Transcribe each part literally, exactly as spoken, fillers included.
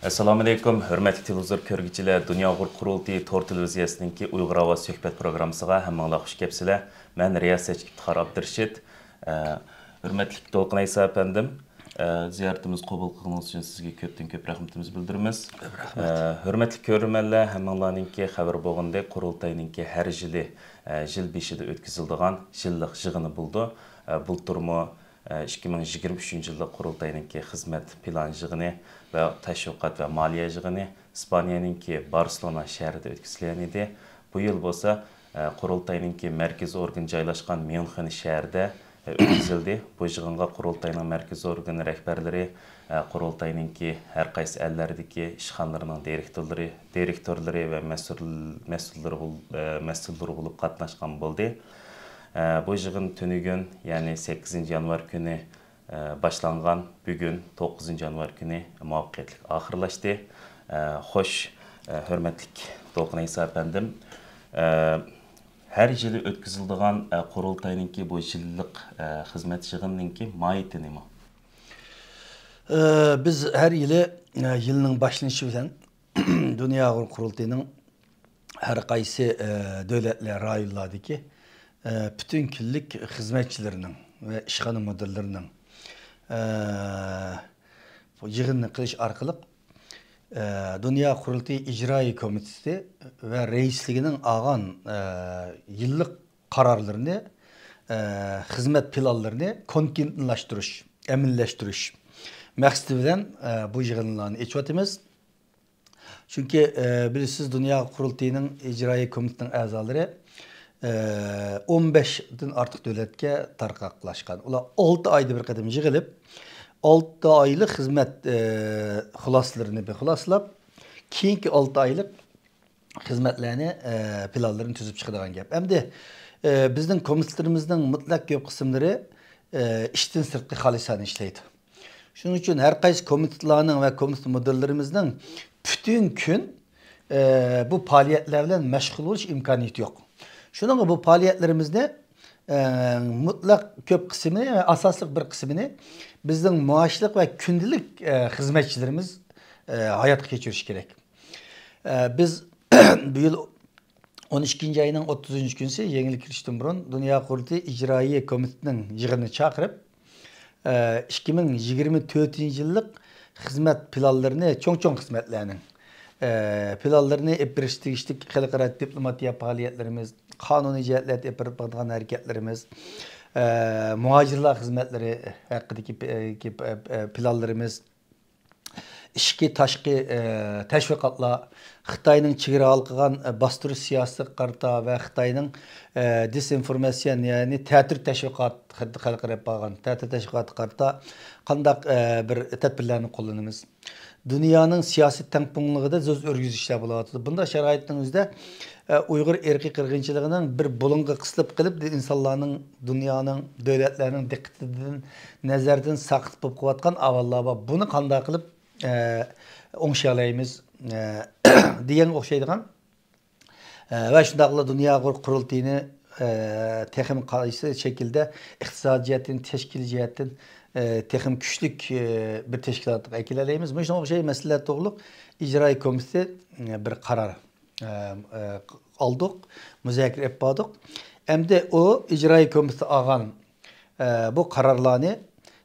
ئەسسالامۇئەلەيكۇم، ھۆرمەتلىك تېلېۋىزور كۆرگۈچىلەر، دۇنيا ئۇيغۇر قۇرۇلتىيى تور تېلېۋىزىيەسىنىڭكى ئۇيغۇر ئاۋازى سۆھبەت پروگراممىسىغا ھەممىڭلار خۇش كەپسىلەر. مەن رىياسەتچى ئىپتىخار ئابدۇرېشىت. ئە، ھۆرمەتلىك دولقۇن ئەيسا ئەپەندىم، ئە، زىيارىتىمىزنى قوبۇل قىلغىنىڭىز ئۈچۈن سىزگە كۆپتىن كۆپ رەھمىتىمىزنى بىلدۈرىمىز. كۆپ رەھمەت. ئە، ھۆرمەتلىك كۆرۈرمەنلەر، ھەممىڭلارنىڭكى خەۋىرى بولغىنىدەك، قۇرۇلتاينىڭكى ھەر يىلى، ئە، يىل بېشىدا ئۆتكۈزۈلىدىغان يىللىق يىغىنى بولىدۇ. ئە، بۇلتۇرمۇ ئىككى مىڭ يىگىرمە ئۈچىنچى يىللىق قۇرۇلتاينىڭكى خىزمەت پىلان يىغىنى ۋە تەشۋىقات ۋە مالىيە يىغىنى ئىسپانىيەنىڭكى بارسېلونا شەھىرىدە ئۆتكۈزۈلگەن ئىدى. بۇ يىل بولسا، ئە، قۇرۇلتاينىڭكى مەركىزىي ئورگىنى جايلاشقان ميۇنخېن شەھىرىدە، ئە، ئۆتكۈزۈلدى. بۇ يىغىنغا قۇرۇلتاينىڭ مەركىزىي ئورگىنى رەھبەرلىرى، ئە، قۇرۇلتاينىڭكى ھەر قايسى ئەللەردىكى ئىشخانىلىرىنىڭ دىرېكتورلىرى، دىرېكتورلىرى ۋە مەسئۇل-، مەسئۇللىرى بول-، ئە، مەسئۇللىرى بولۇپ قاتناشقان بولدى. ئە، بۇ يىغىن تۈنۈگۈن، يەنى سەككىزىنچى يانۋار كۈنى، ئە، باشلانغان، بۈگۈن، توققۇزىنچى يانۋار كۈنى مۇۋەپپەقىيەتلىك ئاخىرلاشتى. ئە، خوش، ئە، ھۆرمەتلىك دولقۇن ئەيسا ئەپەندىم، ئە، ھەر يىلى ئۆتكۈزۈلىدىغان، ئە، قۇرۇلتاينىڭكى بۇ يىللىق، ئە، خىزمەت يىغىنىنىڭكى ماھىيىتى نېمە؟ ئە، بىز ھەر يىلى، ئە، يىلنىڭ باشلىنىشى بىلەن دۇنيا ئۇيغۇر قۇرۇلتىيىنىڭ ھەر قايسى، ئە، دۆلەتلەر، رايونلاردىكى، ئە، پۈتۈن كۈنلۈك خىزمەتچىلىرىنىڭ ۋە ئىشخانا مۇدىرلىرىنىڭ، ئە، بۇ يىغىننى قىلىش ئارقىلىق، ئە، دۇنيا قۇرۇلتىيى ئىجرائىي كومىتېتى ۋە رەئىسلىكىنىڭ ئالغان، ئە، يىللىق قارارلىرىنى، ئە، خىزمەت پىلانلىرىنى كونكرېتلاشتۇرۇش، ئەمەلىيلەشتۈرۈش مەقسىتى بىلەن، ئە، بۇ يىغىنلارنى ئېچىۋاتىمىز. چۈنكى، ئە، بىلىسىز، دۇنيا قۇرۇلتىيىنىڭ ئىجرائىي كومىتېتىنىڭ ئەزالىرى، ئە، ئون بەشتىن ئارتۇق دۆلەتكە تارقاقلاشقان. ئۇلار ئالتە ئايدا بىر قېتىم يىغىلىپ، ئالتە ئايلىق خىزمەت، ئە، خۇلاسىلىرىنى بىر خۇلاسىلاپ، كېيىنكى ئالتە ئايلىق خىزمەتلەرنى، ئە، پىلانلىرىنى تۈزۈپ چىقىدىغان گەپ. ئەمدى، ئە، بىزنىڭ كومىتېتلىرىمىزنىڭ مۇتلەق كۆپ قىسىملىرى، ئە، ئىشتىن سىرتقى خالىسانە ئىشلەيدۇ. شۇنىڭ ئۈچۈن ھەر قايسى كومىتېتلارنىڭ ۋە كومىتېت مۇدىرلىرىمىزنىڭ پۈتۈن كۈن، ئە، بۇ پائالىيەتلەر بىلەن مەشغۇل بولۇش ئىمكانىيىتى يوق. شۇنىڭغا بۇ پائالىيەتلىرىمىزنى، ئە، مۇتلەق كۆپ قىسمىنى ۋە ئاساسلىق بىر قىسمىنى بىزنىڭ مائاشلىق ۋە كۈندىلىك، ئە، خىزمەتچىلىرىمىز، ئە، ھاياتقا كەچۈرۈشى كېرەك. ئە، بىز بۇ يىل ئون ئىككىنچى ئاينىڭ ئوتتۇزىنچى كۈنىسى يېڭى يىل كىرىشتىن بۇرۇن دۇنيا قۇرۇلتىيى ئىجرائىيە كومىتېتىنىڭ يىغىنىنى چاقىرىپ، ئىككى مىڭ يىگىرمە تۆتىنچى يىللىق خىزمەت پىلانلىرىنى، چوڭ-چوڭ خىزمەتلەرنىڭ، ئە، پىلانلىرىنى ئېلىپ بېرىش تېگىشلىك خەلقئارا دىپلوماتىيە پائالىيەتلىرىمىز، قانۇنىي جەھەتلەردە ئېلىپ بېرىپ بارىدىغان ھەرىكەتلىرىمىز، ئە، مۇھاجىرلار خىزمەتلىرى ھەققىدىكى پ-، پ-، پىلانلىرىمىز، ئىچكى، تاشقى، ئە، تەشۋىقاتلار، خىتاينىڭ چېگرا ھالقىغان، ئە، باستۇرۇش سىياسىتىگە قارىتا ۋە خىتاينىڭ، ئە، دېسىنفورماتسىيە، يەنى تەتۈر تەشۋىقات، خەلققە ئېلىپ بارغان تەتۈر تەشۋىقاتىغا قارىتا قانداق، ئە، بىر تەدبىرلەرنى قوللىنىمىز؟ دۇنيانىڭ سىياسىي تەڭپۇڭلۇقىدا زور ئۆرگۈزۈشلەر بولۇۋاتىدۇ. بۇنداق شارائىتنىڭ ئۆزىدە، ئە، ئۇيغۇر ئىرقىي قىرغىنچىلىقىنىڭ بىر بۇلۇڭغا قىسىلىپ قېلىپ، ئىنسانلارنىڭ، دۇنيانىڭ، دۆلەتلەرنىڭ دىققىتىدىن، نەزەردىن ساقىت بولۇپ قېلىۋاتقان ئەھۋاللار بار. بۇنى قانداق قىلىپ، ئە، ئوڭشىيالايمىز، ئە، دېگەنگە ئوخشايدىغان، ئە، ۋە شۇنداقلا دۇنيا ئۇيغۇر قۇرۇلتىيىنى، ئە، تېخىمۇ قايسى شەكىلدە ئىقتىسادىي جەھەتتىن، تەشكىلىي جەھەتتىن، ئە، تېخىمۇ كۈچلۈك، ئە، بىر تەشكىلاتقا ئەكېلەلەيمىز. مۇشۇنىڭغا ئوخشاش مەسىلىلەر توغرۇلۇق ئىجرائىي كومىتېت، ئە، بىر قارار، ئە، ئە، ئالدۇق، مۇزاكىرە ئېلىپ باردۇق. ئەمدى ئۇ ئىجرائىي كومىتېت ئالغان ئە، بۇ قارارلارنى،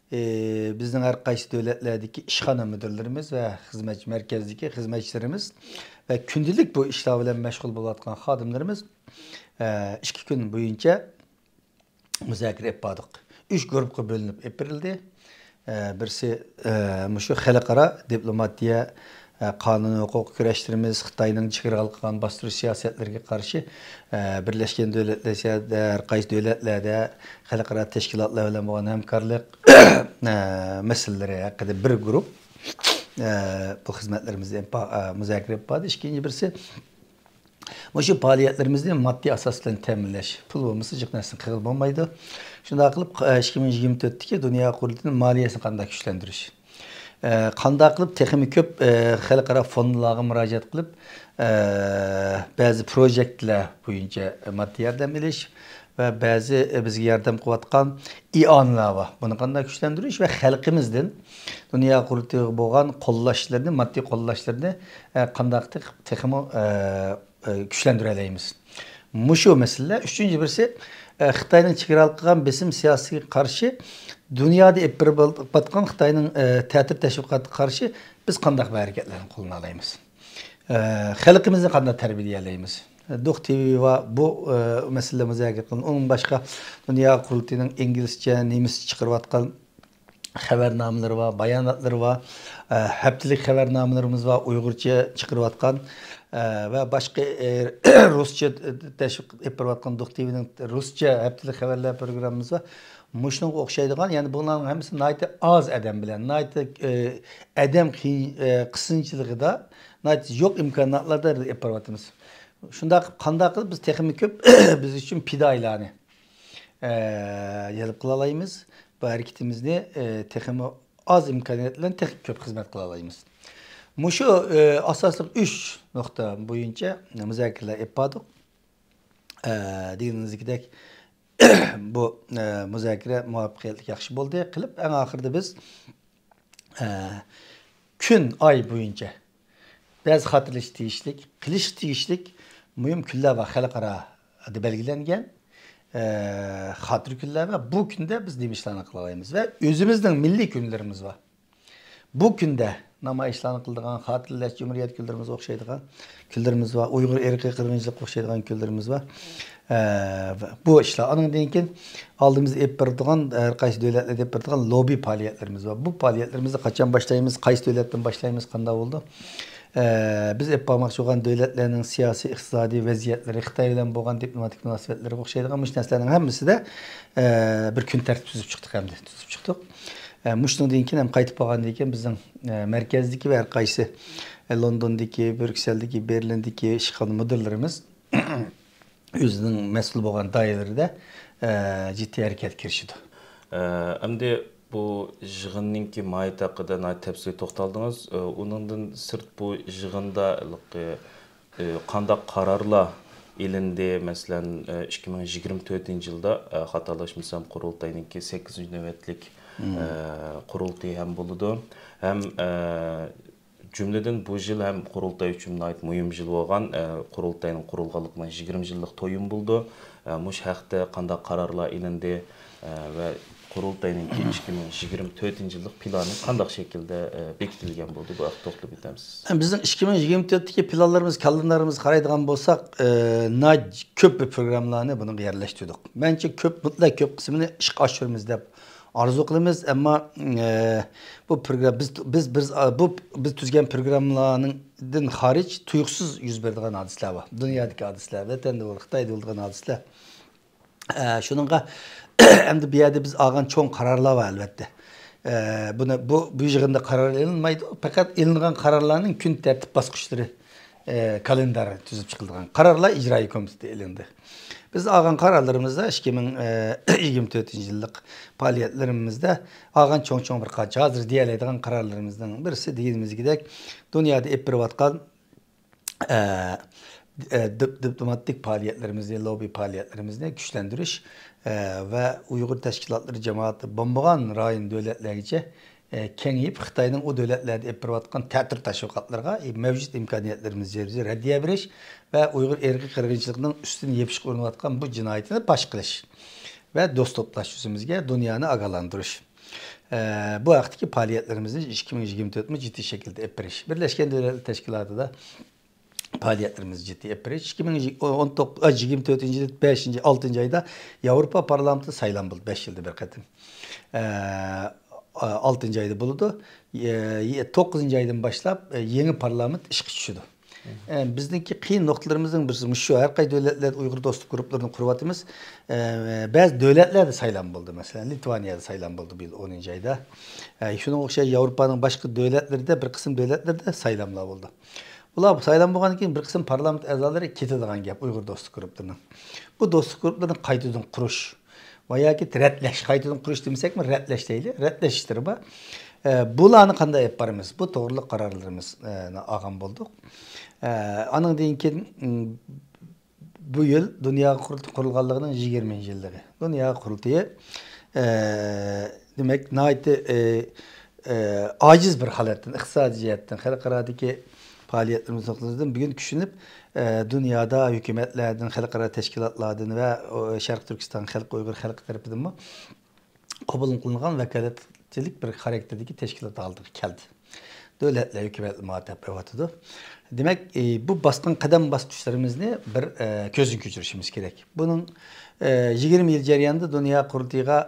ئى، بىزنىڭ ھەر قايسى دۆلەتلەردىكى ئىشخانا مۇدىرلىرىمىز ۋە خىزمەتچى مەركەزدىكى خىزمەتچىلىرىمىز ۋە كۈندىلىك بۇ ئىشلار بىلەن مەشغۇل بولۇۋاتقان خادىملىرىمىز، ئە، ئىككى كۈن بويىچە مۇزاكىرە ئېلىپ باردۇق. ئۈچ گۇرۇپپىغا بۆلۈنۈپ ئېلىپ بېرىلدى. ئە، بىرسى، ئە، مۇشۇ خەلقئارا دىپلوماتىيە، ئە، قانۇن ھوقۇق كۈرەشلىرىمىز، خىتاينىڭ چېگرا ھالقىغان باستۇرۇش سىياسەتلىرىگە قارشى، ئە، بىرلەشكەن دۆلەتلەر سىياسىتىدە، ھەر قايسى دۆلەتلەردە خەلقئارا تەشكىلاتلار بىلەن بولغان ھەمكارلىق، ئە، مەسىلىلىرى ھەققىدە بىر گۇرۇپ، ئە، بۇ خىزمەتلىرىمىزنى ئېلىپ با-، ئە، مۇزاكىرە ئېلىپ باردى. ئىككىنچى بىرسى، مۇشۇ پائالىيەتلىرىمىزنى ماددىي ئاساس بىلەن تەمىنلەش. پۇل بولمىسا جىق نەرسىنى قىلغىلى بولمايدۇ. شۇنداق قىلىپ، ئىككى مىڭ يىگىرمە تۆتتىكى دۇنيا قۇرۇلتىيىنىڭ مالىيەسىنى قانداق كۈچلەندۈرۈش؟ ئە، قانداق قىلىپ تېخىمۇ كۆپ، ئە، خەلقئارا فوندلارغا مۇراجىئەت قىلىپ، ئە، بەزى پروژېكتلار بويىچە ماددىي ياردەم ئېلىش، ۋە بەزى، ئە، بىزگە ياردەم قىلىۋاتقان ئىئانىلار بار. بۇنى قانداق كۈچلەندۈرۈش ۋە خەلقىمىزدىن دۇنيا قۇرۇلتىيىغا بولغان قوللاشلىرىنى، ماددىي قوللاشلىرىنى، ئە، قانداق تېخ-، تېخىمۇ، ئە، ئە، كۈچلەندۈرەلەيمىز. مۇشۇ مەسىلىلەر. ئۈچىنچى بىرسى، ئە، خىتاينىڭ چېگرالىق قىلغان بېسىم سىياسىتىگە قارشى دۇنيادا ئېلىپ بېرىلىۋاتقان خىتاينىڭ، ئە، تەتۈر تەشۋىقاتىغا قارشى بىز قانداق بىر ھەرىكەتلەرنى قوللىنالايمىز؟ ئە، خەلقىمىزنى قانداق تەربىيەلەيمىز؟ دوق تىۋى ۋە بۇ، ئە، مەسىلىلەر مۇزاكىرە قىلىندى. ئۇنىڭ باشقا دۇنيا قۇرۇلتىيىنىڭ ئىنگلىزچە، نېمىسچە چىقىرىۋاتقان خەۋەرنامىلىرى بار، باياناتلىرى بار، ئە، ھەپتىلىك خەۋەرنامىلىرىمىز بار، ئۇيغۇرچە چىقىرىۋاتقان، ئە، ۋە باشقا، ئە، رۇسچە تەشۋىق ئېلىپ بېرىۋاتقان دوق تىۋىنىڭ رۇسچە ھەپتىلىك خەۋەرلەر پروگراممىمىز بار. مۇشۇنىڭغا ئوخشايدىغان، يەنى بۇلارنىڭ ھەممىسى ناھايىتى ئاز ئادەم بىلەن، ناھايىتى، ئە، ئادەم قىي-، ئە، قىسىنچىلىقىدا، ناھايىتى يوق ئىمكاناتلاردا ئېلىپ بېرىۋاتىمىز. شۇنداق قىلىپ، قانداق قىلىپ بىز تېخىمۇ كۆپ بىز ئۈچۈن پىدائىيلارنى، ئە، جەلپ قىلالايمىز. بۇ ھەرىكىتىمىزنى، ئە، تېخىمۇ ئاز ئىمكانىيەت بىلەن تېخى كۆپ خىزمەت قىلالايمىز. مۇشۇ، ئە، ئاساسلىق ئۈچ نۇقتا بويىچە مۇزاكىرىلەر ئېلىپ باردۇق. ئە، دېگىنىڭىزدەك بۇ، ئە، مۇزاكىرە مۇۋەپپەقىيەتلىك ياخشى بولدى. قىلىپ ئەڭ ئاخىرىدا بىز، ئە، كۈن، ئاي بويىچە بەزى خاتىرىلىشى تېگىشلىك، قىلىشقا تېگىشلىك مۇھىم كۈنلەر بار، خەلقئارادا بەلگىلەنگەن، ئە، خاتىرە كۈنلەر بار. بۇ كۈندە بىز نېمە ئىشلارنى قىلالايمىز ۋە ئۆزىمىزنىڭ مىللىي كۈنلىرىمىز بار. بۇ كۈندە نامايىشلارنى قىلىدىغان، خاتىرىلەش جۇمھۇرىيەت كۈنلىرىمىزگە ئوخشايدىغان كۈنلىرىمىز بار، ئۇيغۇر ئىرقىي قىرغىنچىلىققا ئوخشايدىغان كۈنلىرىمىز بار. ئە، بۇ ئىشلار. ئاندىن كېيىن ئالدىمىزدا ئېلىپ بېرىدىغان، ھەر قايسى دۆلەتلەردە ئېلىپ بېرىدىغان لوببى پائالىيەتلىرىمىز بار. بۇ پائالىيەتلىرىمىزنى قاچان باشلايمىز، قايسى دۆلەتتىن باشلايمىز، قانداق بولىدۇ؟ ئە، بىز ئېلىپ بارماقچى بولغان دۆلەتلەرنىڭ سىياسىي، ئىقتىسادىي ۋەزىيەتلىرى، خىتاي بىلەن بولغان دىپلوماتىك مۇناسىۋەتلىرىگە ئوخشايدىغان مۇشۇ نەرسىلەرنىڭ ھەممىسىدە، ئە، بىر كۈن تەرتىپ تۈزۈپ چىقتۇق ھەمدە تۈزۈپ چىقتۇق. ئە، مۇشۇنىڭدىن كېيىن ھەم قايتىپ بارغاندىن كېيىن بىزنىڭ، ئە، مەركەزدىكى ۋە ھەر قايسى، ئە، لوندوندىكى، بريۇكسېلدىكى، بېرلىندىكى ئىشخانا مۇدىرلىرىمىز ئۆزىنىڭ مەسئۇل بولغان دائىرىلىرىدە، ئە، جىددىي ھەرىكەتكە كىرىشىدۇ. ئە، ئەمدى بۇ يىغىننىڭكى ماھىيىتى ھەققىدە ناھايىتى تەپسىلىي توختالدىڭىز. ئە، ئۇنىڭدىن سىرت بۇ يىغىندا ھېلىقى، ئە، قانداق قارارلار ئېلىندى؟ مەسىلەن، ئە، ئىككى مىڭ يىگىرمە تۆتىنچى يىلدا، ئە، خاتالاشمىسام، قۇرۇلتاينىڭكى سەككىزىنچى نۆۋەتلىك، مم. ئە، قۇرۇلتىيى ھەم بولىدۇ. ھەم، ئە، جۈملىدىن بۇ يىل ھەم قۇرۇلتاي ئۈچۈن ناھايىتى مۇھىم يىل بولغان، ئە، قۇرۇلتاينىڭ قۇرۇلغانلىقىنىڭ يىگىرمە يىللىق تويىمۇ بولىدۇ. ئە، مۇشۇ ھەقتە قانداق قارارلار ئېلىندى، ئە، ۋە قۇرۇلتاينىڭكى ئىككى مىڭ يىگىرمە تۆتىنچى يىللىق پىلانى قانداق شەكىلدە، ئە، بېكىتىلگەن بولدى؟ بۇ ھەقتە توختىلىپ ئۆتەمسىز؟ بىزنىڭ ئىككى مىڭ يىگىرمە تۆتتىكى پىلانلىرىمىز، كالېندارىمىزغا قارايدىغان بولساق، ئە، ناھايىتى كۆپ بىر پروگراممىلارنى بۇنىڭغا يەرلەشتۈردۇق. مەنچە كۆپ، مۇتلەق كۆپ قىسمىنى ئىشقا ئاشۇرىمىز دەپ ئارزۇ قىلىمىز، ئەمما، ئە، بۇ پروگرام-، بىز، بىز، بىز، ئە، بۇ، بىز تۈزگەن پروگراممىلاردىن خارىج تۇيۇقسىز يۈز بېرىدىغان ھادىسىلەر بار. دۇنيادىكى ھادىسىلەر، ۋەتەندە بولغان، خىتايدا بولىدىغان ھادىسىلەر. ئە، شۇنىڭغا ئەمدى بۇ يەردە بىز ئالغان چوڭ قارارلار بار، ئەلۋەتتە. ئە، بۇنى، بۇ، بۇ يىغىندا قارار ئېلىنمايدۇ. پەقەت ئېلىنغان قارارلارنىڭ كۈن تەرتىپ باسقۇچلىرى، ئە، كالېندار تۈزۈپ چىقىلىدىغان قارارلار ئىجرائىي كومىتېتتا ئېلىندى. بىز ئالغان قارارلىرىمىزدا ئىككى مىڭ يىگىرمە تۆتىنچى يىللىق پائالىيەتلىرىمىزدە ئالغان چوڭ-چوڭ بىر قانچە ھازىر دېيەلەيدىغان قارارلىرىمىزنىڭ بىرسى، دېگىنىمىزدەك، دۇنيادا ئېلىپ بېرىۋاتقان، ئە، ئە، دىپ-، دىپلوماتىك پائالىيەتلىرىمىزنى، لوببى پائالىيەتلىرىمىزنى كۈچلەندۈرۈش، ئە، ۋە ئۇيغۇر تەشكىلاتلىرى جامائىتى بولمىغان رايون دۆلەتلەرگىچە ئە، كېڭىيىپ، خىتاينىڭ ئۇ دۆلەتلەردە ئېلىپ بېرىۋاتقان تەتۈر تەشۋىقاتلىرىغا، ئە، مەۋجۇت ئىمكانىيەتلىرىمىزگە رەددىيە بېرىش ۋە ئۇيغۇر ئىرقىي قىرغىنچىلىقىنىڭ ئۈستىنى يېپىشقا ئۇرۇنۇۋاتقان بۇ جىنايىتىنى پاش قىلىش ۋە دوست توپلاش يۈزىمىزگە دۇنيانى ئاگاھلاندۇرۇش. ئە، بۇ ھەقتىكى پائالىيەتلىرىمىزنى ئىككى مىڭ يىگىرمە تۆتمۇ جىددىي شەكىلدە ئېلىپ بېرىش. بىرلەشكەن دۆلەتلەر تەشكىلاتىدا پائالىيەتلىرىمىزنى جىددىي ئېلىپ بېرىش. ئىككى مىڭ ئون توققۇز، ئە، يىگىرمە تۆتىنچى يىل بەشىنچى، ئالتىنچى ئايدا ياۋروپا پارلامېنتى سايلام بولدى، بەش يىلدا بىر قېتىم. ئە، ئالتىنچى ئايدا بولىدۇ. ئە، توققۇزىنچى ئايدىن باشلاپ، ئە، يېڭى پارلامېنت ئىشقا چۈشىدۇ. ئە، بىزنىڭكى قىيىن نۇقتىلىرىمىزنىڭ بىرسى مۇشۇ. ھەر قايسى دۆلەتلەردە ئۇيغۇر دوستلۇق گۇرۇپپىلىرىنى قۇرۇۋاتىمىز. ئە، بەزى دۆلەتلەردە سايلام بولدى، مەسىلەن، لىتۋانىيەدە سايلام بولدى بۇ يىل ئونىنچى ئايدا. ئە، شۇنىڭغا ئوخشاش ياۋروپانىڭ باشقا دۆلەتلىرىدە، بىر قىسىم دۆلەتلەردە سايلاملار بولدى. ئۇلار سايلام بولغاندىن كېيىن بىر قىسىم پارلامېنت ئەزالىرى كېتىدىغان گەپ ئۇيغۇر دوستلۇق گۇرۇپپىلىرىنىڭ. بۇ دوستلۇق گۇرۇپپىلىرىنى قايتىدىن قۇرۇش ۋە ياكى رەتلەش، قايتىدىن قۇرۇش دېمىسەكمۇ، رەتلەش دەيلى، رەتلەش ئىشلىرى بار. ئە، بۇلارنى قانداق ئېلىپ بارىمىز؟ بۇ توغرىلىق قارارلىرىمىزنى ئالغان بولدۇق. ئە، ئانىڭدىن كېيىن، م، بۇ يىل دۇنيا قۇرۇلتىيى قۇرۇلغانلىقىنىڭ يىگىرمىنچى يىللىقى. دۇنيا قۇرۇلتىيى، ئە، دېمەك، ناھايىتى، ئە، ئە، ئاجىز بىر ھالەتتىن، ئىقتىسادىي جەھەتتىن، خەلقئارادىكى پائالىيەتلىرىمىز نۇقتىسىدىن بۈگۈن كۈچىنىپ، ئە، دۇنيادا ھۆكۈمەتلەردىن، خەلقئارا تەشكىلاتلاردىن ۋە، ئۇ، شەرقىي تۈركىستان خەلقى ئۇيغۇر خەلقى تەرىپىدىنمۇ قوبۇل قىلىنغان ۋاكالەتچىلىك بىر خاراكتېردىكى تەشكىلات ھالىتىگە كەلدى. دۆلەتلەر ھۆكۈمەتلىرى مۇھاتەپ ئېلىۋاتىدۇ. دېمەك، ئى، بۇ باسقان قەدەم باسقۇچلىرىمىزنى بىر، ئە، كۆزدىن كەچۈرۈشىمىز كېرەك. بۇنىڭ، ئە، يىگىرمە يىل جەريانىدا دۇنيا قۇرۇلتىيىغا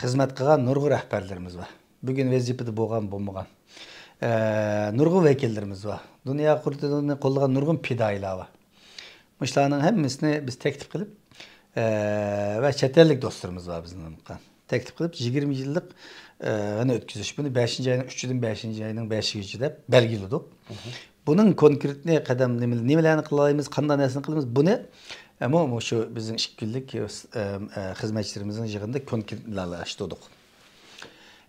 خىزمەت قىلغان نۇرغۇن رەھبەرلىرىمىز بار. بۈگۈن ۋەزىپىدە بولغان، بولمىغان، ئە، نۇرغۇن ۋەكىللىرىمىز بار. دۇنيا قۇرۇلتىيىنى قوللىغان نۇرغۇن پىدائىيلار بار. مۇشۇلارنىڭ ھەممىسىنى بىز تەكلىپ قىلىپ، ئە، ۋە چەت ئەللىك دوستلىرىمىز بار بىزنىڭ. تەكلىپ قىلىپ، يىگىرمە يىللىق، ئە، غەنى ئۆتكۈزۈش. بۇنى بەشىنچى ئاينىڭ ئۈچىدىن بەشىنچى ئاينىڭ بەشىگىچە دەپ بەلگىلىدۇق. بۇنىڭ كونكرېتنى قەدەم نېمە-، نېمىلەرنى قىلالايمىز، قانداق نەرسىنى قىلىمىز، بۇنى، ئە، مۇ-، مۇشۇ بىزنىڭ ئىككى كۈنلۈك، ئە، ئە، خىزمەتچىلىرىمىزنىڭ يىغىنىدا كونكرېتلاشتۇردۇق.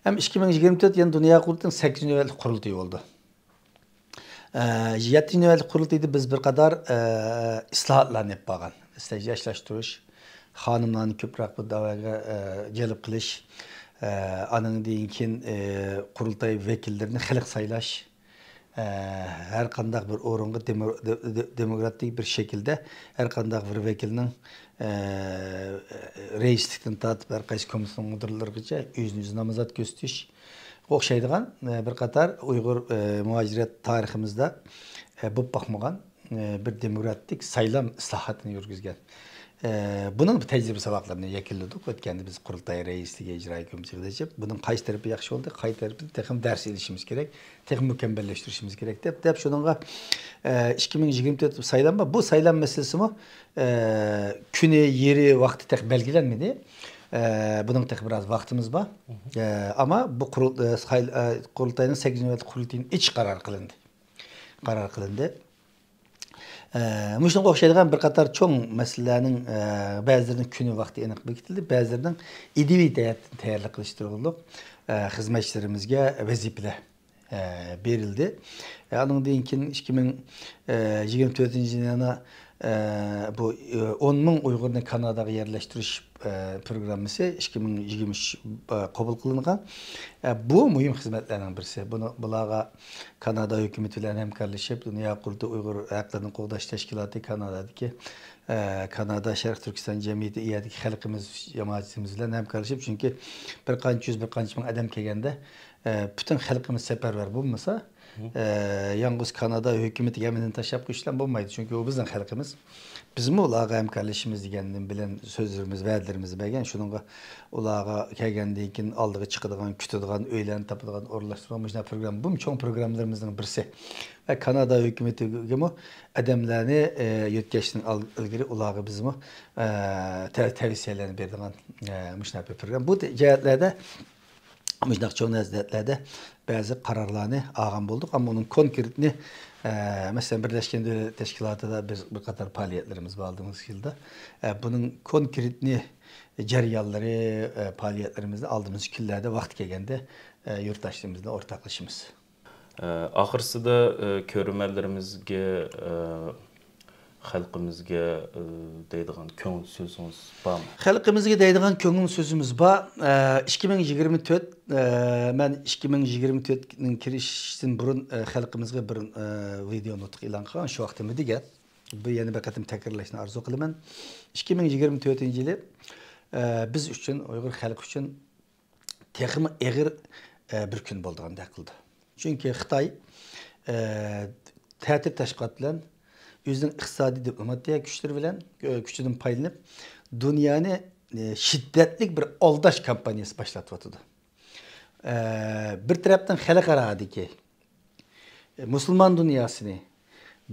ھەم ئىككى مىڭ يىگىرمە تۆت يەنە دۇنيا قۇرۇلتىيىنىڭ سەككىزىنچى نۆۋەتلىك قۇرۇلتىيى بولدى. ئە، يەتتىنچى نۆۋەتلىك قۇرۇلتىيدا بىز بىر قاتار، ئە، ئىسلاھاتلارنى ئېلىپ بارغان. مەسىلەن، ياشلاشتۇرۇش، خانىملارنى كۆپرەك بۇ دەۋاگە، ئە، جەلپ قىلىش، ئە، ئانىڭدىن كېيىن، ئە، قۇرۇلتاي ۋەكىللىرىنى خەلق سايلاش، ئە، ھەر قانداق بىر ئورۇنغا دېمو-، دې-، دې-، دېموكراتىك بىر شەكىلدە ھەر قانداق بىر ۋەكىلنىڭ، ئە، رەئىسلىكتىن تارتىپ ھەر قايسى كومىتېتنىڭ مۇدىرلىرىغىچە ئۆزىنى ئۆزى نامزات كۆرسىتىش، ئوخشايدىغان، ئە، بىر قاتار ئۇيغۇر، ئە، مۇھاجىرەت تارىخىمىزدا، ئە، بولۇپ باقمىغان، ئە، بىر دېموكراتىك سايلام ئىسلاھاتىنى يۈرگۈزگەن. ئە، بۇنىڭ بىر تەجرىبە ساۋاقلىرىنى يەكۈنلىدۇق. ئۆتكەندە بىز قۇرۇلتاي رەئىسلىكى، ئىجرائىي كومىتېتىغا چىقىپ، بۇنىڭ قايسى تەرىپى ياخشى بولدى، قايسى تەرىپىنى تېخىمۇ دەرس ئېلىشىمىز كېرەك، تېخىمۇ مۇكەممەللەشتۈرۈشىمىز كېرەك دەپ، دەپ شۇنىڭغا، ئە، ئىككى مىڭ يىگىرمە تۆت سايلام بار. بۇ سايلام مەسىلىسىمۇ، ئە، كۈنى، يېرى، ۋاقتى تېخى بەلگىلەنمىدى. ئە، بۇنىڭ تېخى بىراز ۋاقتىمىز بار. ئە، ئەمما بۇ قۇرۇل-، ئە، سايل-، ئە، قۇرۇلتاينىڭ سەككىزىنچى نۆۋەتلىك قۇرۇلتىيىنى ئېچىش قارارى قىلىندى. قارار قىلىندى. ئە، مۇشۇنىڭغا ئوخشايدىغان بىر قاتار چوڭ مەسىلىلەرنىڭ، ئە، بەزىلىرىنىڭ كۈنى، ۋاقتى ئېنىق بېكىتىلدى، بەزىلىرىنىڭ ئىدىيىۋى جەھەتتىن تەييارلىق قىلىشتۇرۇلۇپ، ئە، خىزمەتچىلىرىمىزگە ۋەزىپىلەر، ئە، بېرىلدى. ئە، ئانىڭدىن كېيىن ئىككى مىڭ يىگىرمە تۆتىنچى يىلى يەنە، ئە، بۇ، ئە، ئون مىڭ ئۇيغۇرنى كاناداغا يەرلەشتۈرۈش، ئە، پروگراممىسى ئىككى مىڭ يىگىرمە ئۈچ، ئە، قوبۇل قىلىنغان. ئە، بۇ مۇھىم خىزمەتلەرنىڭ بىرسى. بۇنى، بۇلارغا كانادا ھۆكۈمىتى بىلەن ھەمكارلىشىپ، دۇنيا قۇرۇلتىيى ئۇيغۇر ھەقلىرىنى قوغداش تەشكىلاتى كانادادىكى، ئە، كانادا شەرقىي تۈركىستان جەمئىيىتى ئۇ يەردىكى خەلقىمىز، جامائىتىمىز بىلەن ھەمكارلىشىپ، چۈنكى بىر قانچە يۈز، بىر قانچە مىڭ ئادەم كەلگەندە، ئە، پۈتۈن خەلقىمىز سەپەرۋەر بولمىسا، ئە، يالغۇز كانادا ھۆكۈمىتىگە ھەممىنى تاشلاپ قويۇش بىلەن بولمايدۇ. چۈنكى ئۇ بىزنىڭ خەلقىمىز. بىزمۇ ئۇلارغا ھەمكارلىشىمىز دېگەن بىلەن سۆزلىرىمىز، ۋەدىلىرىمىزنى بەرگەن. شۇنىڭغا ئۇلارغا كەلگەندىن كېيىن ئالدىغا چىقىدىغان، كۈتىدىغان، ئۆيلەرنى تاپىدىغان، ئورۇنلاشتۇرىدىغان مۇشۇنداق پروگرامما، بۇمۇ چوڭ پروگراممىلىرىمىزنىڭ بىرسى. ۋە كانادا ھۆكۈمىتىگىمۇ ئادەملەرنى، ئە، يۆتكەشتىن ئال-، ئىلگىرى ئۇلارغا بىزمۇ، ئە، تە-، تەۋسىيەلەرنى بېرىدىغان، ئە، مۇشۇنداق بىر پروگرامما. بۇ جەھەتلەردە مۇشۇنداق چوڭ نەزەرلەردە بەزى قارارلارنى ئالغان بولدۇق، ئەمما ئۇنىڭ كونكرېتنى، ئە، مەسىلەن، بىرلەشكەن دۆلەتلەر تەشكىلاتىدا بىز بىر قاتار پائالىيەتلىرىمىز بار ئالدىمىزدىكى يىلدا. ئە، بۇنىڭ كونكرېتنى جەريانلىرى، ئە، پائالىيەتلىرىمىزنى ئالدىمىزدىكى كۈنلەردە ۋاقتى كەلگەندە، ئە، يۇرتداشلىرىمىز بىلەن ئورتاقلىشىمىز. ئە، ئاخىرسىدا، ئە، كۆرۈرمەنلىرىمىزگە، ئە، خەلقىمىزگە، ئى، دەيدىغان كۆڭۈل سۆزىڭىز بارمۇ؟ خەلقىمىزگە دەيدىغان كۆڭۈل سۆزىمىز بار. ئە، ئىككى مىڭ يىگىرمە تۆت، ئە، مەن ئىككى مىڭ يىگىرمە تۆتنىڭ كىرىشىشتىن بۇرۇن، ئە، خەلقىمىزگە بىر، ئە، ۋىدېئو نۇتۇق ئېلان قىلغان، شۇ ۋاقتىمدا دېگەن. بۇ يەنە بىر قېتىم تەكرارلاشنى ئارزۇ قىلىمەن. ئىككى مىڭ يىگىرمە تۆتىنچى يىلى، ئە، بىز ئۈچۈن، ئۇيغۇر خەلقى ئۈچۈن تېخىمۇ ئېغىر، ئە، بىر كۈن بولىدىغاندەك قىلدى. چۈنكى خىتاي، ئە، تەتۈر تەشۋىقات بىلەن، ئۆزىنىڭ ئىقتىسادىي، دىپلوماتىيە كۈچلىرى بىلەن، ئە، كۈچىدىن پايدىلىنىپ، دۇنيانى، ئە، شىددەتلىك بىر ئالداش كامپانىيىسى باشلىتىۋاتىدۇ. ئە، بىر تەرەپتىن خەلقئارادىكى مۇسۇلمان دۇنياسىنى،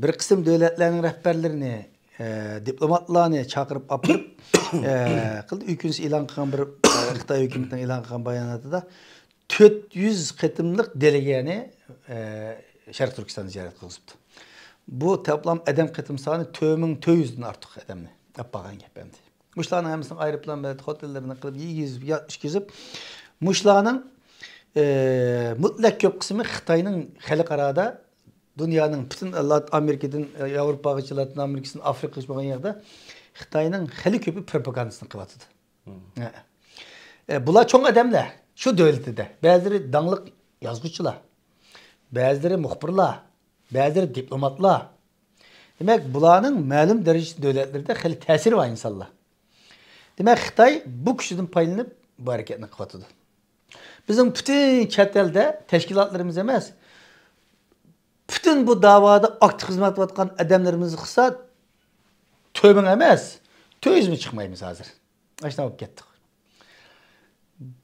بىر قىسىم دۆلەتلەرنىڭ رەھبەرلىرىنى، ئە، دىپلوماتلارنى چاقىرىپ ئاپىرىپ، ئە، قىلدى. ئۆكۈنۈش ئېلان قىلغان بىر، ئە، خىتاي ھۆكۈمىتىنىڭ ئېلان قىلغان باياناتىدا تۆت يۈز قېتىملىق دېلېگەنى، ئە، شەرقىي تۈركىستاندا زىيارەت قىلغۇزۇپتۇ. بۇ تاپلام ئادەم قېتىم سانى تۆت مىڭ تۆت يۈزدىن ئارتۇق ئادەمنى ئاپارغان گەپ ئەمدى. مۇشۇلارنىڭ ھەممىسىنىڭ ئايروپىلان بىلەن خوتېللىرىنى قىلىپ، يېگۈزۈپ، يا-، ئىچكۈزۈپ، مۇشۇلارنىڭ، ئى، مۇتلەق كۆپ قىسمى خىتاينىڭ خەلقئارادا، دۇنيانىڭ پۈتۈن لات-، ئامېرىكىدىن، ئى، ياۋروپاغىچە، لاتىن ئامېرىكىسىدىن ئافرىقىغىچە بولغان يەردە خىتاينىڭ خېلى كۆپى پروپاگاندىسىنى قىلىۋاتىدۇ. ھە. ئە، بۇلار چوڭ ئادەملەر شۇ دۆلىتىدە. بەزىلىرى داڭلىق يازغۇچىلار، بەزىلىرى مۇخبىرلار، بەزىلىرى دىپلوماتلار. دېمەك، بۇلارنىڭ مەلۇم دەرىجىدە دۆلەتلىرىدە خېلى تەسىرى بار ئىنسانلار. دېمەك، خىتاي بۇ كۈچىدىن پايدىلىنىپ بۇ ھەرىكەتنى قىلىۋاتىدۇ. بىزنىڭ پۈتۈن چەت ئەلدە تەشكىلاتلىرىمىز ئەمەس، پۈتۈن بۇ داۋادا ئاكتىپ خىزمەت قىلىۋاتقان ئادەملىرىمىز قىلسا، تۆمىڭ ئەمەس، تۆت يۈز مىڭ چىقمايمىز ھازىر. ئاشۇنداق بولۇپ كەتتۇق.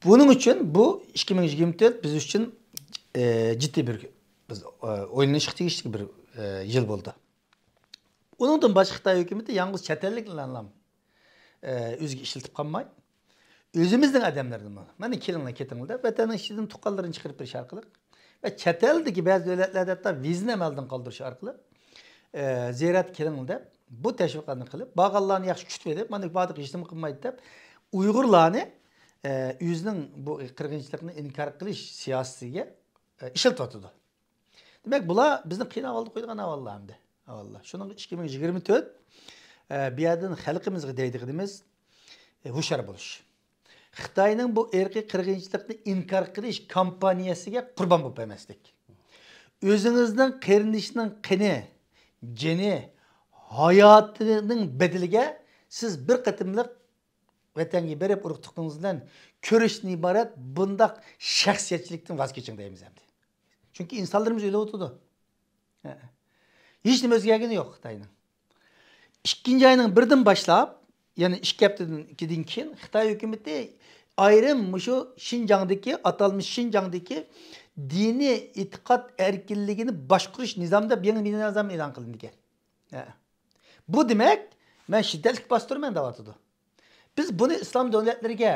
بۇنىڭ ئۈچۈن بۇ ئىككى مىڭ يىگىرمە تۆت بىز ئۈچۈن، ئە، جىددىي بىر، بىز، ئە، ئويلىنىشقا تېگىشلىك بىر، ئە، يىل بولدى. ئۇنىڭدىن باشقا خىتاي ھۆكۈمىتى يالغۇز چەت ئەللىكلەرنىلا، ئە، ئۆزىگە ئىشلىتىپ قالماي، ئۆزىمىزنىڭ ئادەملىرىنىمۇ، مانا كېلىڭلار، كېتىڭلار دەپ، ۋەتەننىڭ ئىچىدىن تۇغقانلىرىنى چىقىرىپ بېرىش ئارقىلىق ۋە چەت ئەلدىكى بەزى دۆلەتلەردە ھەتتا ۋىزىنى ئەمەلدىن قالدۇرۇش ئارقىلىق، ئە، زىيارەتكە كېلىڭلار دەپ، بۇ تەشۋىقاتنى قىلىپ، بارغانلارنى ياخشى كۈتۈۋېلىپ، مانا بارلىق ھېچنېمە قىلمايدۇ دەپ، ئۇيغۇرلارنى، ئە، ئۆزىنىڭ بۇ قىرغىنچىلىقنى ئىنكار قىلىش سىياسىتىگە، ئە، ئىشلىتىۋاتىدۇ. دېمەك، بۇلار بىزنى قىيىن ئەھۋالدا قويىدىغان ئەھۋاللار ئەمدى. ئەھۋاللار. شۇنىڭغا ئىككى مىڭ يىگىرمە تۆت، ئە، بۇ يەردىن خەلقىمىزگە دەيدىغىنىمىز، ئە، ھوشيار بولۇش. خىتاينىڭ بۇ ئىرقىي قىرغىنچىلىقنى ئىنكار قىلىش كامپانىيەسىگە قۇربان بولۇپ بەرمەسلىك. ئۆزىڭىزنىڭ قېرىندىشىنىڭ قېنى، جېنى، ھاياتىنىڭ بەدىلىگە سىز بىر قېتىملىق ۋەتەنگە بېرىپ، ئۇرۇق-تۇغقىنىڭىز بىلەن كۆرۈشتىن ئىبارەت بۇنداق شەخسىيەتچىلىكتىن ۋاز كېچىڭ دەيمىز ئەمدى. چۈنكى ئىنسانلىرىمىز ئۆلۈۋاتىدۇ. ھە. ھېچ نېمە ئۆزگەرگىنى يوق خىتاينىڭ. ئىككىنچى ئاينىڭ بىرىدىن باشلاپ، يەنى ئىككى ھەپتىدىن كېيىن خىتاي ھۆكۈمىتى ئايرىم مۇشۇ شىنجاڭدىكى، ئاتالمىش شىنجاڭدىكى دىنىي ئېتىقاد ئەركىنلىكىنى باشقۇرۇش نىزامى دەپ يېڭى نىزام ئېلان قىلىندىكەن. ھە. بۇ دېمەك، مەن شىددەتلىك باستۇرىمەن دەۋاتىدۇ. بىز بۇنى ئىسلام دۆلەتلىرىگە،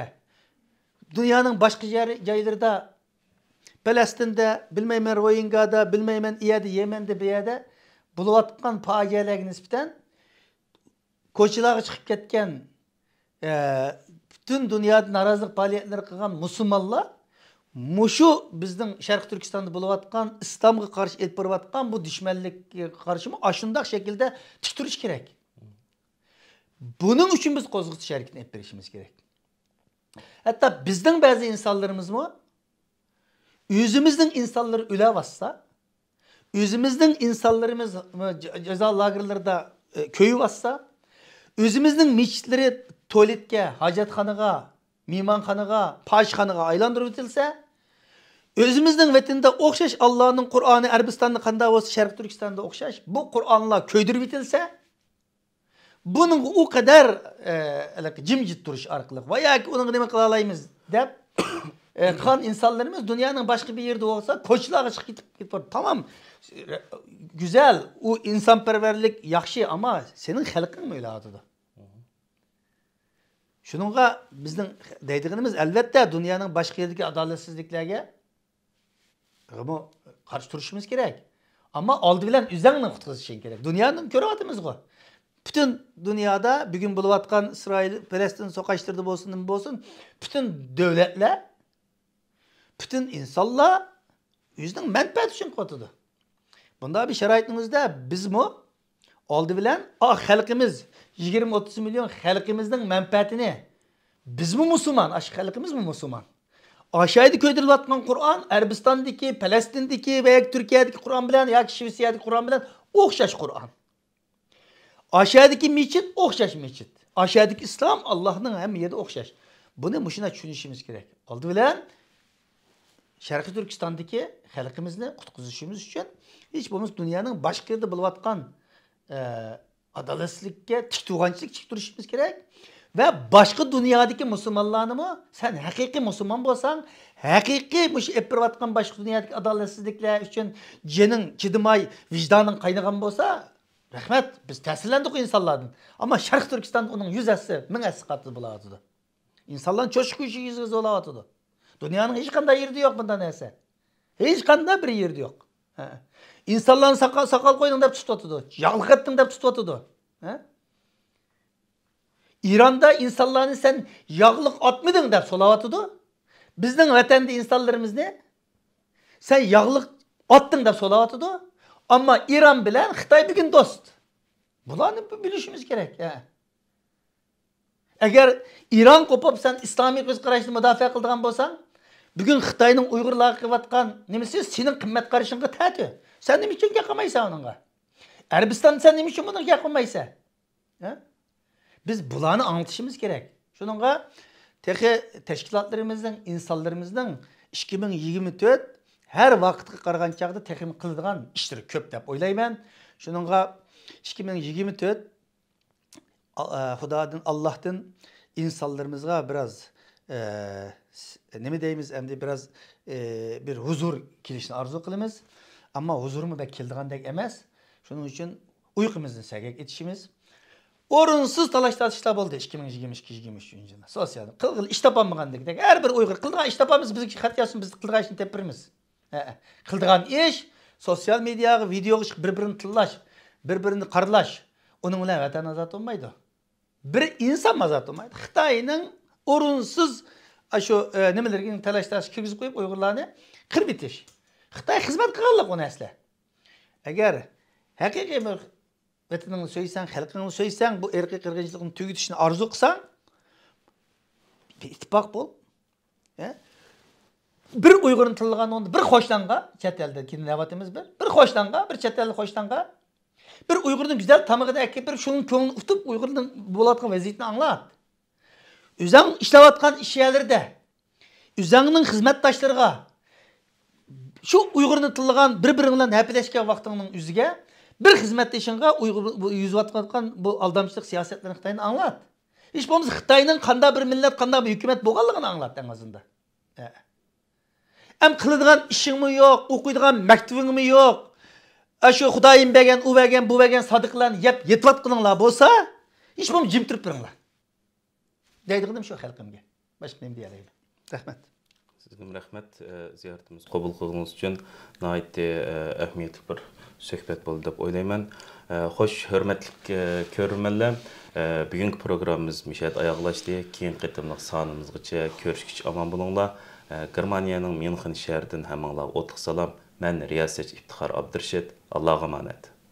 دۇنيانىڭ باشقا يەر، جايلىرىدا، پەلەستىندە، بىلمەيمەن، روھىنگادا، بىلمەيمەن، ئۇ يەردە، يەمەندە، بۇ يەردە بولۇۋاتقان پاجىئەلەرگە نىسبەتەن كوچىلارغا چىقىپ كەتكەن، ئە، پۈتۈن دۇنيادا نارازىلىق پائالىيەتلىرى قىلغان مۇسۇلمانلار مۇشۇ بىزنىڭ شەرقىي تۈركىستاندا بولۇۋاتقان، ئىسلامغا قارشى ئېلىپ بېرىۋاتقان بۇ دۈشمەنلىككە قارشىمۇ ئاشۇنداق شەكىلدە تىك تۇرۇشى كېرەك. بۇنىڭ ئۈچۈن بىز قوزغىتىش ھەرىكىتىنى ئېلىپ بېرىشىمىز كېرەك. ھەتتا بىزنىڭ بەزى ئىنسانلىرىمىزمۇ ئۆزىمىزنىڭ ئىنسانلىرى ئۆلۈۋاتسا، ئۆزىمىزنىڭ ئىنسانلىرىمىز جازا لاگېرلىرىدا، ئە، كۆيۈۋاتسا، ئۆزىمىزنىڭ مەسچىتلىرى تۇالېتكە، ھاجەتخانىغا، مېھمانخانىغا، پاھىشخانىغا ئايلاندۇرۇۋېتىلسە، ئۆزىمىزنىڭ ۋەتىنىدە ئوخشاش ئاللانىڭ قۇرئانى، ئەرەبىستاندا قانداق بولسا، شەرقىي تۈركىستاندا ئوخشاش، بۇ قۇرئانلار كۆيدۈرۈۋېتىلسە، بۇنىڭغا ئۇ قەدەر، ئە، ھېلىقى جىمجىت تۇرۇش ئارقىلىق ۋە ياكى ئۇنىڭغا نېمە قىلالايمىز دەپ، ئە، قىلغان ئىنسانلىرىمىز دۇنيانىڭ باشقا بىر يېرىدە بولسا، كوچىلارغا چىقىپ كېتىپ، كېتىپ، تامام، گۈزەل، ئۇ ئىنسانپەرۋەرلىك ياخشى، ئەمما سېنىڭ خەلقىڭمۇ ئۆلۈۋاتىدۇ. شۇنىڭغا بىزنىڭ دەيدىغىنىمىز، ئەلۋەتتە، دۇنيانىڭ باشقا يېرىدىكى ئادالەتسىزلىكلەرگە مۇ قارشى تۇرۇشىمىز كېرەك. ئەمما ئالدى بىلەن ئۆزۈڭنى قۇتقۇزۇشۇڭ كېرەك. دۇنيانى كۆرۈۋاتىمىزغۇ. پۈتۈن دۇنيادا بۈگۈن بولۇۋاتقان ئىسرائىل، پەلەستىن سوقۇشلىرىدا بولسۇن، نېمە بولسۇن، پۈتۈن دۆلەتلەر، پۈتۈن ئىنسانلار ئۆزىنىڭ مەنپەئەتى ئۈچۈن قىلىۋاتىدۇ. بۇنداق بىر شارائىتنىڭ ئۆزىدە بىزمۇ ئالدى بىلەن، ئا، خەلقىمىز، يىگىرمە ئوتتۇز مىليون خەلقىمىزنىڭ مەنپەئەتىنى، بىزمۇ مۇسۇلمان، ئاشۇ خەلقىمىزمۇ مۇسۇلمان. ئاشۇ يەردە كۆيدۈرۈلۈۋاتقان قۇرئان ئەرەبىستاندىكى، پەلەستىندىكى ۋە ياكى تۈركىيەدىكى قۇرئان بىلەن ياكى شىۋېتسىيەدىكى قۇرئان بىلەن ئوخشاش قۇرئان. ئاشۇ يەردىكى مەسچىت ئوخشاش مەسچىت. ئاشۇ يەردىكى ئىسلام ئاللاھنىڭ ھەممە يېرىدە ئوخشاش. بۇنى مۇشۇنداق چۈشىنىشىمىز كېرەك. ئالدى بىلەن شەرقىي تۈركىستاندىكى خەلقىمىزنى قۇتقۇزۇشىمىز ئۈچۈن، ھېچ بولمىسا دۇنيانىڭ باشقا يېرىدە بولۇۋاتقان، ئە، ئادالەتسىزلىككە تىك تۇرغانچىلىك تىك تۇرۇشىمىز كېرەك. ۋە باشقا دۇنيادىكى مۇسۇلمانلارنىمۇ، سەن ھەقىقىي مۇسۇلمان بولساڭ، ھەقىقىي مۇشۇ ئېلىپ بېرىۋاتقان باشقا دۇنيادىكى ئادالەتسىزلىكلەر ئۈچۈن جېنىڭ چىدىماي، ۋىجدانىڭ قاينىغان بولسا، رەھمەت، بىز تەسىرلەندۇق ئىنسانلاردىن. ئەمما شەرقىي تۈركىستاندا ئۇنىڭ يۈز ھەسسە، مىڭ ھەسسە قاتتىق بولاۋاتىدۇ. ئىنسانلارنى چۆچۈتۈش يۈز يۈز بولاۋاتىدۇ. دۇنيانىڭ ھېچقانداق يېرىدە يوق بۇنداق نەرسە. ھېچقانداق بىر يېرىدە يوق. ھە. ئىنسانلارنى ساقال، ساقال قويدۇڭ دەپ تۇتۇۋاتىدۇ. ياغلىق ئەتتىڭ دەپ تۇتۇۋاتىدۇ. ھە؟ ئىراندا ئىنسانلارنى سەن ياغلىق ئاتمىدىڭ دەپ سولاۋاتىدۇ. بىزنىڭ ۋەتەندە ئىنسانلىرىمىزنى سەن ياغلىق ئاتتىڭ دەپ سولاۋاتىدۇ. ئەمما ئىران بىلەن خىتاي بۈگۈن دوست. بۇلارنى بىلىشىمىز كېرەك. ھە. ئەگەر ئىران قوپۇپ، سەن ئىسلامىي كۆز قاراشنى مۇداپىئە قىلىدىغان بولساڭ، بۈگۈن خىتاينىڭ ئۇيغۇرلارغا قىلىۋاتقان نېمىسى سېنىڭ قىممەت قارىشىڭغا تەتۈ. سەن نېمە ئۈچۈن گەپ قىلمايسەن ئۇنىڭغا؟ ئەرەبىستاندا سەن نېمە ئۈچۈن بۇنىڭغا گەپ قىلمايسەن؟ ھە؟ بىز بۇلارنى ئاڭلىتىشىمىز كېرەك. شۇنىڭغا تېخى تەشكىلاتلىرىمىزنىڭ، ئىنسانلىرىمىزنىڭ ئىككى مىڭ يىگىرمە تۆت ھەر ۋاقىتقا قارىغان چاغدا تېخىمۇ قىلىدىغان ئىشلىرى كۆپ دەپ ئويلايمەن. شۇنىڭغا ئىككى مىڭ يىگىرمە تۆت، ئا-، ئا، خۇدادىن، ئاللاھتىن ئىنسانلىرىمىزغا بىراز، ئە، س-، نېمە دەيمىز ئەمدى، بىراز، ئە، بىر ھۇزۇر كېلىشىنى ئارزۇ قىلىمىز. ئەمما ھۇزۇرمۇ بەك كېلىدىغاندەك ئەمەس. شۇنىڭ ئۈچۈن ئۇيقۇمىزنى سەگەك ئېتىشىمىز. ئورۇنسىز تالاش-تارتىشلار بولدى ئىككى مىڭ يىگىرمە ئىككى، يىگىرمە ئۈچىنچى يىلدا. سوتسىيال قىلغىلى ئىش تاپالمىغاندەك. ھەر بىر ئۇيغۇر قىلىدىغان ئىش تاپالمىسا، بىزگە خەت يازسۇن، بىز قىلىدىغان ئىشنى تېپىپ بېرىمىز. ھە، قىلىدىغان ئىش سوتسىيال مېدىياغا ۋىدېيوغا چىقىپ بىر-بىرىنى تىللاش، بىر-بىرىنى قارىلاش. ئۇنىڭ بىلەن ۋەتەن ئازاد بولمايدۇ. بىر ئىنسان ئازاد بولمايدۇ. خىتاينىڭ ئورۇنسىز، ئاشۇ، ئە، نېمىلىرىگە تالاش-تارتىش كىرگۈزۈپ قويۇپ، ئۇيغۇرلارنى قىرىپ ئېتىش. خىتاي خىزمەت قىلغانلىق ئۇنى ئەسلى. ئەگەر ھەقىقىي بىر ۋەتىنىڭنى سۆيسەڭ، خەلقىڭنى سۆيسەڭ، بۇ ئىرقىي قىرغىنچىلىقنى تۈگىتىشنى ئارزۇ قىلساڭ، بىر ئىتتىپاق بول. ھە؟ بىر ئۇيغۇرنى تىللىغان، بىر قوشناڭغا، چەت ئەلدە كېيىن نەۋاتىمىز بىر، بىر قوشناڭغا، بىر چەت ئەللىك قوشناڭغا، بىر ئۇيغۇرنىڭ گۈزەل تامىقىنى ئەكىرىپ بېرىپ، شۇنىڭ كۆڭلىنى ئۇتۇپ، ئۇيغۇرنىڭ بولۇۋاتقان ۋەزىيىتىنى ئاڭلات. ئۆزۈڭ ئىشلەۋاتقان ئىش يەرلىرىدە، ئۆزۈڭنىڭ خىزمەتداشلىرىغا، شۇ ئۇيغۇرنى تىللىغان، بىر-بىرىڭ بىلەن ھەپىلەشكەن ۋاقتىڭنىڭ ئۆزىگە، بىر خىزمەتدىشىڭغا ئۇيغۇر، بۇ يۈزۈۋاتقان بۇ ئالدامچىلىق سىياسەتلىرىنى خىتاينى ئاڭلات. ھېچ بولمىسا خىتاينىڭ قانداق بىر مىللەت، قانداق بىر ھۆكۈمەت بولغانلىقىنى ئاڭلات ئەڭ ئازىندا. ھە. ئەم قىلىدىغان ئىشىڭمۇ يوق، ئوقۇيدىغان مەكتىۋىڭمۇ يوق. ئاشۇ خۇدايىم بەرگەن، ئۇ بەرگەن، بۇ بەرگەن سادىقىلارنى يەپ يېتىۋاتقىنىڭلار بولسا، ھېچ بولمىسا جىم تۇرۇپ بېرىڭلار. دەيدىغىنىم شۇ خەلقىمگە. باشقا نېمە دېيەلەيمەن؟ رەھمەت. سىزگىمۇ رەھمەت، ئە، زىيارىتىمىزنى قوبۇل قىلغىنىڭىز ئۈچۈن. ناھايىتى، ئە، ئەھمىيەتلىك بىر سۆھبەت بولدى دەپ ئويلايمەن. ئە، خوش، ھۆرمەتلىك، ئە، كۆرۈرمەنلەر، ئە، بۈگۈنكى پروگراممىمىز مۇشۇ يەردە ئاياغلاشتى. كېيىنكى قېتىملىق سانىمىزغىچە كۆرۈشكىچە ئامان بولۇڭلار. ئە، گېرمانىيەنىڭ ميۇنخېن شەھىرىدىن ھەممىڭلارغا ئوتلۇق سالام. مەن رىياسەتچى ئىپتىخار ئابدۇرېشىت. ئاللاغا ئامانەت.